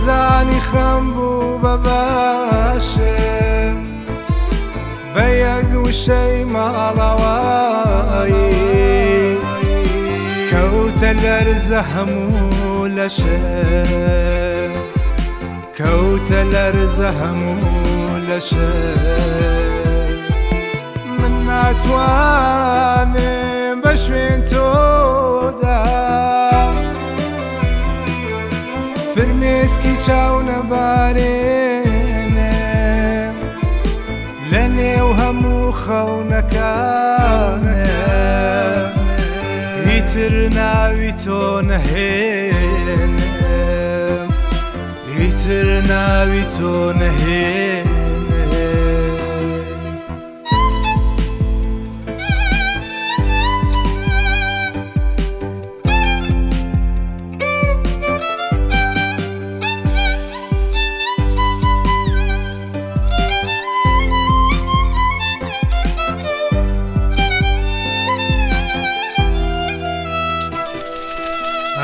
دەزانی خەم بوو بە باشم بە یەک وشەی ماڵەوایی کەوتە لەرزە هەموو لەشم کەوتە لەرزە هەموو لەشم من ناتوانم بە شوێن تۆدا فرمێسکی چاو نەبارێنێ لە نێو هەموو خەونەکانێ ئیتر ناوی تۆ نەهێنێ ئیتر ناوی تۆ نەهێنێ.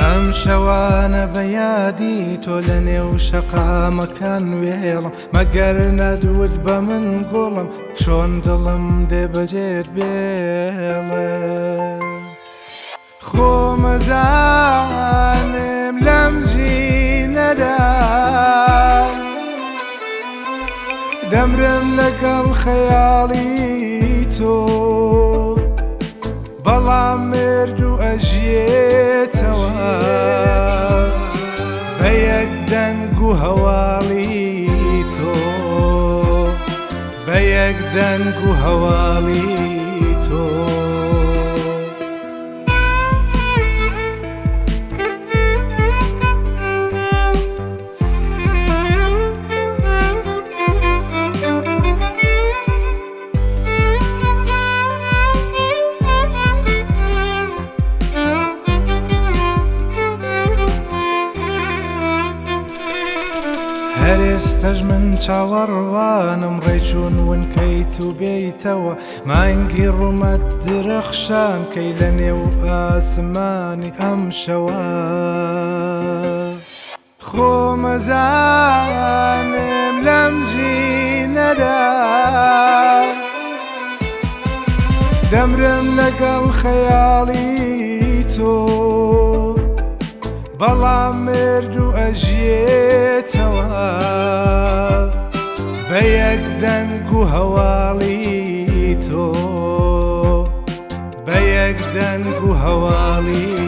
ئەم شەوانە بە یادی تۆ لە نێو شەقامەکان وێڵم مەگەر نەدوت بە من گوڵم چۆن دڵم دێ بەجێت بێڵێ خۆمەزانم لەم ژینەدا دەمرم لەگەڵ خەیاڵی تۆ بەڵام مرد و ئەژیێتەوە بە یەک دەنگ و هەواڵی تۆ بە یەک دەنگ و هەواڵی تۆ. هەرێستەش من چاوەڕوانم ڕێچوون ونکەیت و بێیتەوە مانگی ڕوومەت درەخشان کەی لە نێو ئاسمانی ئەم شەوە خۆمەزانم لەم ژینەدا دەمرم لەگەڵ خەیاڵی تۆ بەڵام مرد و ئەژیێتەوە بە یەک دەنگ و هەواڵی تۆ بە یەک دەنگ و هەواڵی